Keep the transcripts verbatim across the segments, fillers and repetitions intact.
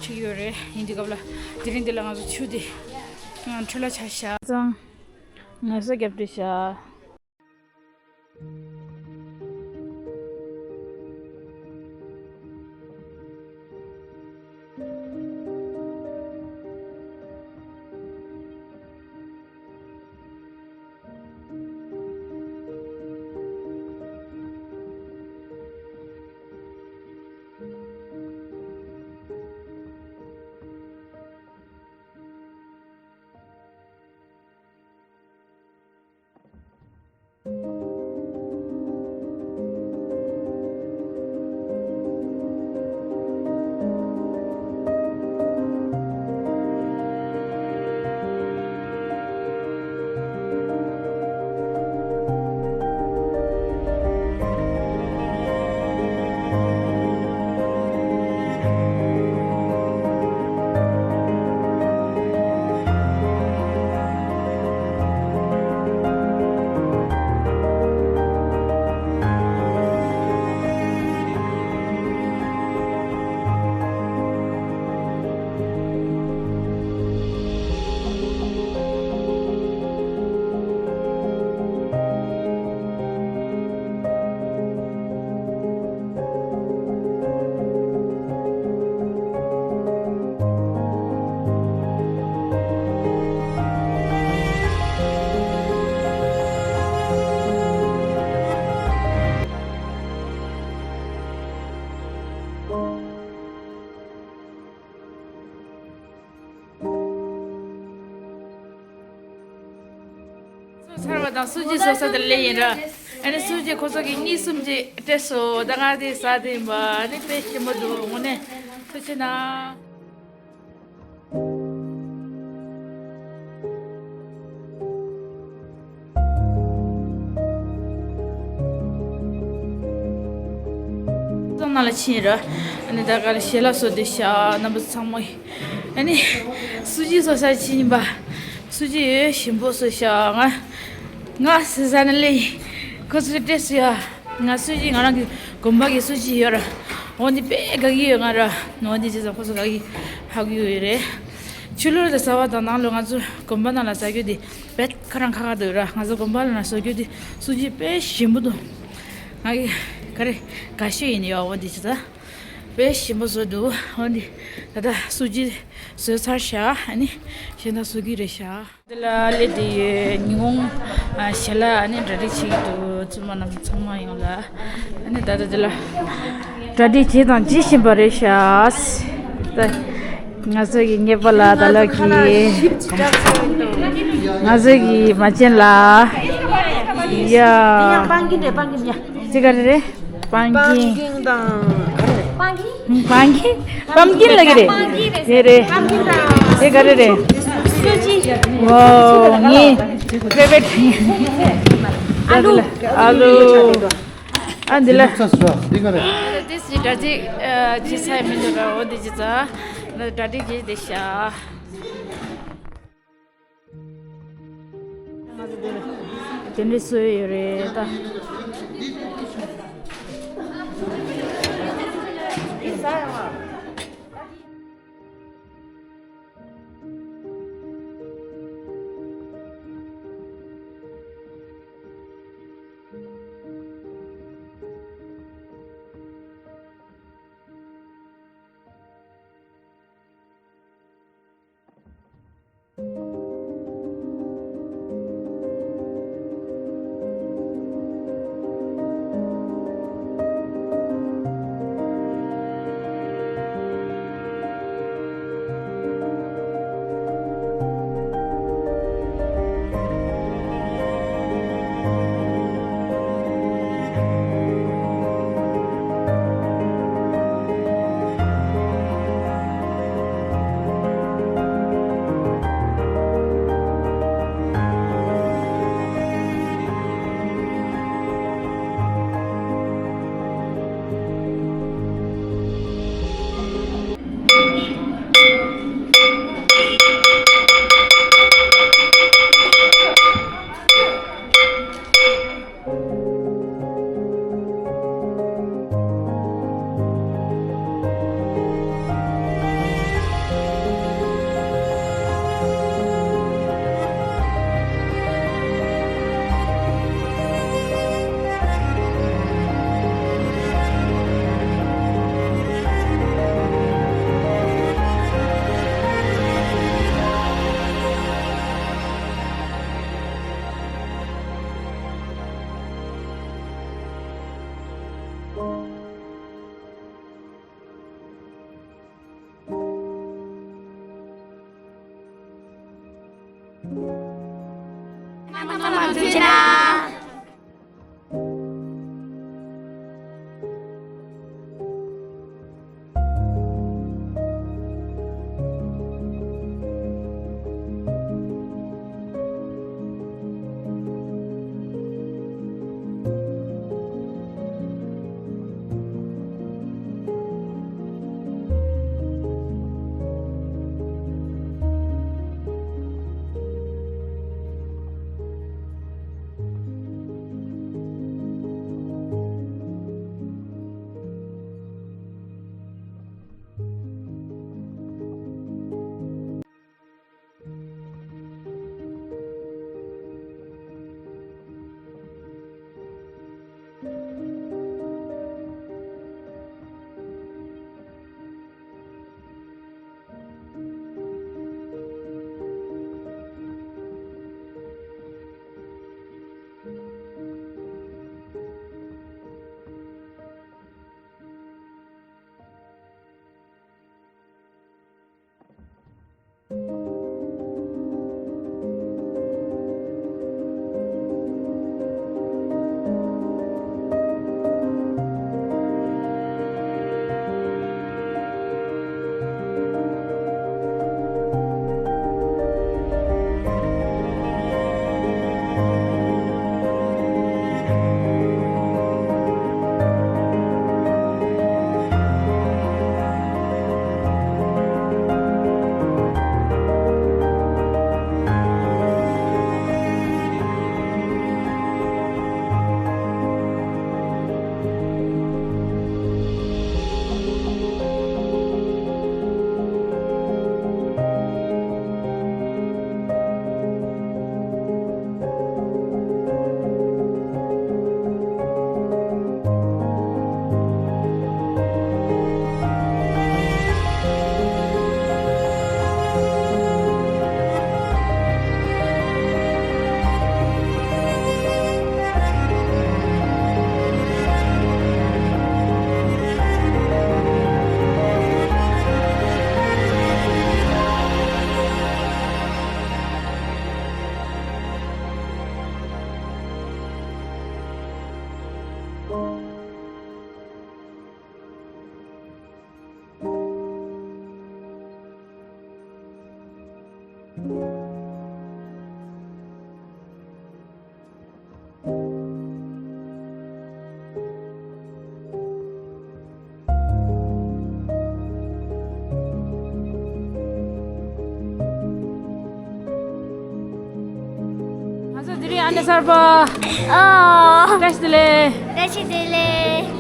ཆུ་ཡོད་རེད། ཡིན་དུས་སྐབས་ལ་དེ་རིང་འདི་ལ་ང་ཚོ་ཆུ་དེ་ཨ་འཕྲུལ་ལ་ཆ་བཞག་ཙང་ང་ཚོ་རྒྱབ་དུས་བཞག་ཚར་བ་དང་སུ་ཇི་བཟོ་ས་དེ་ལས་ཡིན་ར། ཨ་ནི་སུ་ཇི་ཁོ་ཚོ་གི་གཉིས་གསུམ་ཅིག་སྤྲད་སོང་། ད་ང་དེ་ཟ་དེ་ཡིན་པ། ཨ་ནི་དཔེ་ཞིམ་པོ་འདུག་དངོས་གནས་ཐུགས་རྗེ་གནང་། ཚོང་ནང་ལ་ཕྱིན་ར། ཨ་ནི་ད་ག་རེ་ཞལ་ལག་བཟོ་དེ་ཤ་རྣམ་པ་ཚང་མ། ཨ་ནི་སུ་ཇི་བཟོ་ས་ཕྱིན་ཡིན་པ། སུ་ཇི་ཡོད་ཞིམ་པོ་བཟོ་ཤ། ང་ང་ཟེར་ས་ནི་ལེ་ཁོ་ཚོས་སྤྲད་སོང་ཡ། ང་སུ་ཇི་ང་རང་གི་དགོན་པ་གི་སུ་ཇི་ཡོད་ར། འོ་འདི་དཔེ་དགའ་གི་ཡོད་ང་ར། འོ་འདི་ཅི་ཙམ་ཁོ་ཚོ་དགའ་གི་ཧ་གི་ཡོད་རེད། ཕྱི་ལོགས་ལ་ཟ་བ་དང་ནང་ལོགས་ང་ཚོ་དགོན་པ་ནང་ལ་ཟ་རྒྱུ་དེ་དཔེ་ཁ་རང་ཁ་ཁ་འདུག་ར། ང་ཚོ་དགོན་པ་ནང་ལ་ཟ་རྒྱུ་དེ་སུ་ཇི་དཔེ་ཞིམ་པོ་འདུག་ང་གི་ག་རེ་དགའ་ཤོས་ཡིན་ཡོད། འོ་འདི་ཅི་ཙམ་དཔེ་ཞིམ་པོ་བཟོས་འདུག་འོ་འདི་ད་ལྟ་སུ་ཇི་བཟོས་ཚར་ཤག་ཨ་ནི་གཞན་དག་བཟོ་གི་རེད་ཤག་འདི་ལ་སླེབས་བསྡད་ཡོད། ཉི་ཧོང་ཞལ་ལག་ཨ་ནི་གྲ་སྒྲིག་བྱེད་ཀྱི་འདུག་བཙུན་མ་རྣམས་ཚང་མ་ཡོང་ལ། ཨ་ནི་ད་ལྟ་འདི་ལ་གྲ་སྒྲིག་བྱེད་དང་བྱེད་བཞིན་པ་རེད་ཤག་ད་ང་ཚོ་གི་ཉེ་པ་ལ་ད་ལགས་ཀྱི། ང་ཚོ་གི་མ་བྱན་ལ། ཡ། སྤང་གི་རེད། སྤང་གི་ཡ། དེ་ག་རེ་རེད། པམ་ཀིན། པམ་ཀིན་དང་ག་རེ་རེད། པམ་ཀིན། པམ་ཀིན། པམ་ཀིན་ལབ་ཀྱི་རེད། དེ་རེད། དེ་ག་རེ་རེད། ཝའོ། ངའི་ཕེ་ཝ་རི་ཊི། ཨ་ལུ། ཨ་ལུ། ཨ་འདི་ལ། འདི་ག་རེ། དེ་སི་ད་ཅི་ཅི་ཚའི་མི་འདུག་ར། འོ་འདི་ཅི་ཚ་ད་ཅི་ཅི་དེ་ཤ། དེ་འདྲ་བཟོས་ཡོད་རེད་ད། ང་ཚོ་དེ་རིང་ཨ་ནེ་གསར་པ། ཨོ། བཀྲ་ཤིས་བདེ་ལེགས། བཀྲ་ཤིས་བདེ་ལེགས།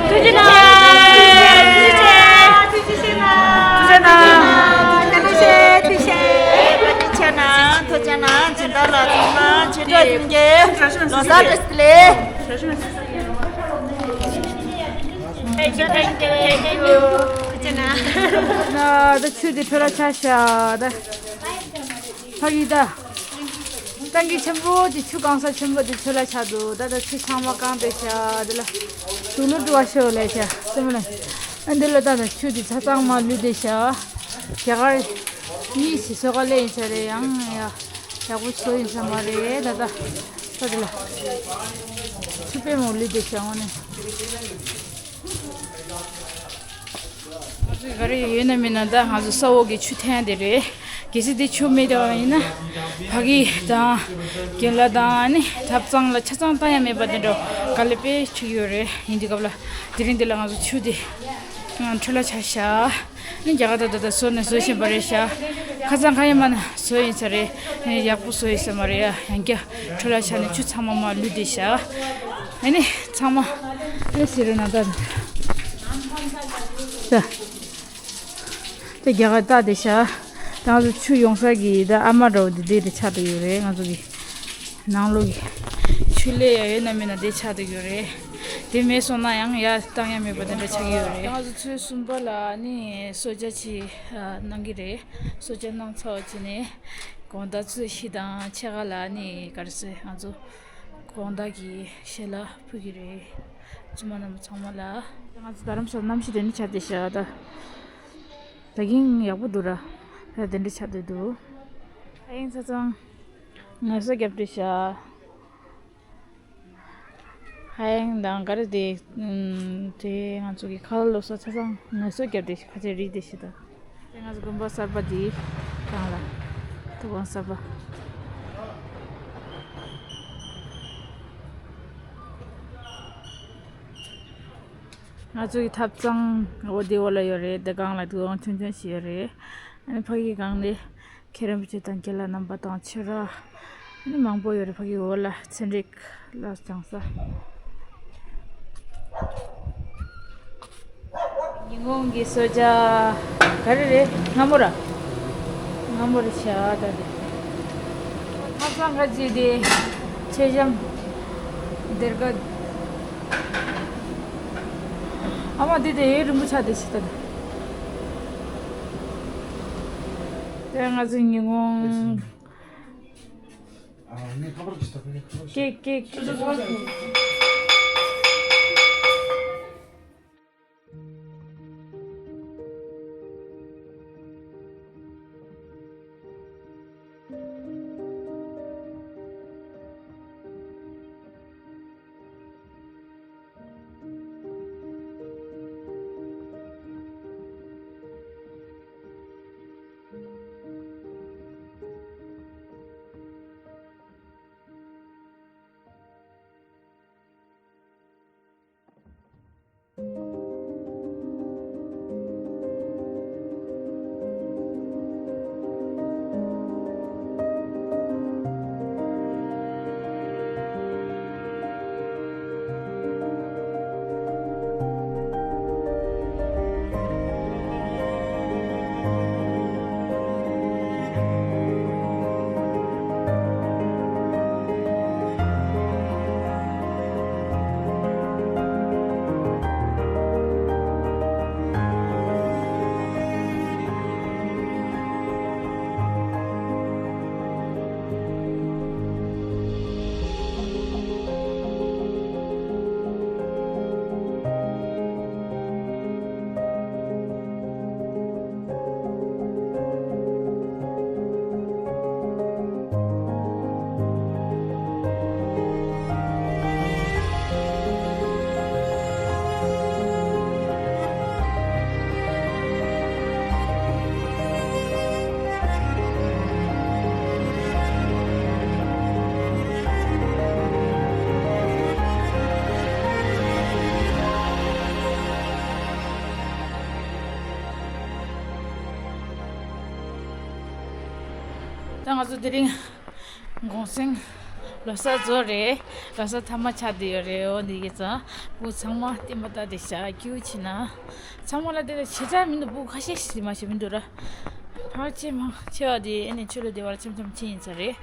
ཐུགས་རྗེ་གནང་། ཐུགས་རྗེ་གནང་། ཐུགས་རྗེ་གནང་། ཐུགས་རྗེ་གནང་། ཐུགས་རྗེ་གནང་། ཐུགས་རྗེ་གནང་། ཐུགས་རྗེ་གནང་། སྦྱིན་བདག་ལགས་ཚང་མ་སྤྱི་ཚོགས་ཀྱི་ལོ་གསར་བཀྲ་ཤིས་བདེ་ལེགས། ད་ཆུ་དེ་ཕེ་ར་ཆ་ཤ་ད། ཕ་གི་ད། ཏང་གི་ཆེན་པོ་དེ་ཆུ་གང་ས་ཆེན་པོ་དེ་ཆུ་ལ་ཆགས་འདུག་ད་ད་ཆུ་ཚང་མ་གང་བསྡད་ཤག་དེ་ལ་དུག་ལོག་འགྲོ་བ་ཤོར་ལས་ཤག་སེམས་ལ། ཨ་འདི་ལ་ད་ད་ཆུ་དེ་ཆ་ཚང་མ་ལུད་བསྡད་ཤག་རྒྱ་གར་གཉིས་ཤིག་སོ་ག་ལས་ཡིན་ས་རེད། ཡང་ཡ་ཡག་པོ་བཟོ་ཡིན་ས་མ་རེད། ད་ད་ད་དེ་ལ་ཆུ་དཔེ་མོ་ལུད་བསྡད་ཤག་དངོས་གནས། ང་ཚོ་ག་རེ་ཡོད་ན་མེད་ན་ད་ང་ཚོ་ས་འོག་གི་ཆུ་ཐོན་དེ་རེད། གལ་སྲིད་དེ་ཆུ་མེད་བསྡད་པ་ཡིན་ན་ཕ་གི་དང་རྒན་ལགས་དང་ཨ་ནི་ཐབ་ཚང་ལ་ཆ་ཚང་བཏང་ཡ་མེད་པ་དེ་འདྲ་དཀའ་ལས་དཔེ་ཆེ་གི་ཡོད་རེད། ཡིན་དུས་སྐབས་ལ་དེ་རིང་འདི་ལ་ང་ཚོ་ཆུ་དེ་འཕྲོ་བརླག་ཆགས་ཤག་ཨ་ནི་རྒྱ་གར་ད་ད་ད་བཟོ་ནས་བཟོ་བཞིན་པ་རེད་ཤག་ཁ་སང་ཁ་ཡ་མ་ན་བཟོ་ཡིན་ས་རེད། ཡག་པོ་བཟོ་ཡིན་ས་མ་རེད་ཡ། ཡང་བསྐྱར་འཕྲོ་བརླག་ཆགས་ནས་ཆུ་ཚང་མ་མར་ལུད་བསྡད་ཤག་ཨ་ནི་ཚང་མ་ཨ་ནི་ཟེར་རོ་ན་ད་ད། དེ་རྒྱ་གར་རྟགས་དེ་ཤ། ད་ང་ཚོ་ཆུ་ཡོང་ས་གི་ད་ཨ་མ་འདྲ་བོ་དེ་དེ་དེ་ཆགས་བསྡད་ཡོད་རེད། ང་ཚོ་གི་ནང་ལོགས་ཀྱི་ཆུ་ལས་ཡ་ཡོད་ན་མེད་ན་དེ་ཆགས་བསྡད་ཡོད་རེད། དེ་མེད་སོང་ན་ཡང་ཡ་བཏང་ཡ་མེད་པ་དེ་འདྲ་ཆགས་ཀྱི་ཡོད་རེད། ང་ཚོ་ཚོུད་གསུམ་པ་ལ་ནི་གསོལ་ཇ་ཅིག་གནང་གི་རེད། གསོལ་ཇ་གནང་ཚར་བ་བྱས་ནས་དགོང་དག་ཚོུད་བཞི་དང་ཕྱེད་ཀ་ལ་ནི་ག་རེ་ཟེར་ང་ཚོ་དགོང་དག་གི་ཞལ་ལག་ཕུལ་གི་རེད། བཙུན་མ་རྣམ་པ་ཚང་མ་ལ། ང་ཚོ་རྡ་རམ་ས་ལ་གནམ་གཤིས་དེ་འདྲ་ཆགས་བསྡད་ཤག་ད། ད་གིན་ཡག་པོ་འདུག་ར། ད་དེ་འདྲ་ཆགས་བསྡད་འདུག་ཧ་ཡང་ཚ་ཚང་། ངལ་གསོ་རྒྱབ་བསྡད་ཤག་ཧ་ཡང་དང་ག་རེ་དེ། ཨུམ། དེ་ང་ཚོ་གི་ཁ་ལག་ལོ་གསར་ཆ་ཚང་ངལ་གསོ་རྒྱབ་བསྡད་ཤག་ཁ་ཆེ་རིག་བསྡད་ཤག་ད། དེ་ང་ཚོ་དགོན་པ་གསར་པ་འདི་སྒང་ལ། དུ་བང་གསར་པ། ང་ཚོ་གི་ཐབ་ཚང་འོ་དེ་འོག་ལ་ཡོད་རེད། དེ་སྒང་ལ་དུ་བང་ཆུང་ཆུང་ཞིག་ཡོད་རེད། ཨ་ནི་ཕ་གི་སྒང་ནས་མཁན་རིན་པོ་ཆེ་དང་རྒན་ལགས་རྣམ་པ་དང་ཆོས་ར། ཨ་ནི་མང་པོ་ཡོད་རེད། ཕ་གི་འོག་ལ་ཚན་རིག་ལ་སྦྱང་ས། ཉིན་གུང་གི་གསོལ་ཇ། ག་རེ་རེད། སྔ་མོ་ར། སྔ་མོ་རེད་ཤག་ད་དེ། ཐབ་ཚང་ཁ་ཅིག་དེ། མཆོད་བཤམས། སྡེར་ཁ། ཨ་མ་དེ་དེ་ཡུན་རིང་པོ་ཆགས་བསྡད་ཤག་ད་དེ། དེ་ང་ཚོ་ཉིན་གུང་། ཀེག་ཀེག་ད་ང་ཚོ་དེ་རིང་གུང་སེང་ལོ་གསར་རྫོགས་རེད། ལོ་གསར་ཐ་མ་ཆགས་བསྡད་ཡོད་རེད། འོ་འདི་གི་ཙང་བུ་ཚང་མ་བསྟན་པ་ལྟར་དེ་བཞག་ཁྱེའུ་ཕྱིན་ན་ཚང་མ་ལ་དེ་ལ་ཆེ་ཆ་མི་འདུག་བུ་ཁ་ཤས་ཤིག་མ་ཤེས་མི་འདུག་ར། ཕར་ཆེ་མ་ཆེ་བ་དེ་ཨེ་ནས་ཆོས་ལོ་དེ་བར་འཆམ་འཆམ་ཕྱིན་ཡིན་ས་རེད།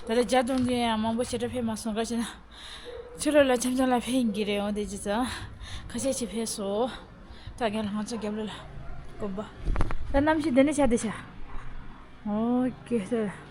ད་ལྟ་ཇ་འཐུང་མཁན་ཡང་མང་པོ་ཞེ་དྲག་ཕེབས་མ་སོང་། ག་ཞེ་ན། ཕྱི་ལོགས་ལ་འཆམ་འཆམ་ལ་ཕེབས་ཡིན་གྱི་རེད། འོ་དེ་ཅི་ཙང་ཁ་ཤས་ཅིག་ཕེབས་སོང་། ད་རྒན་ལགས་ང་ཚོ་རྒྱབ་ལོགས་ལ་དགོན་པ། ད་གནམ་གཤིས་དེ་འདྲ་ཆགས་བསྡད་ཤག་ཨོ་ཀེ།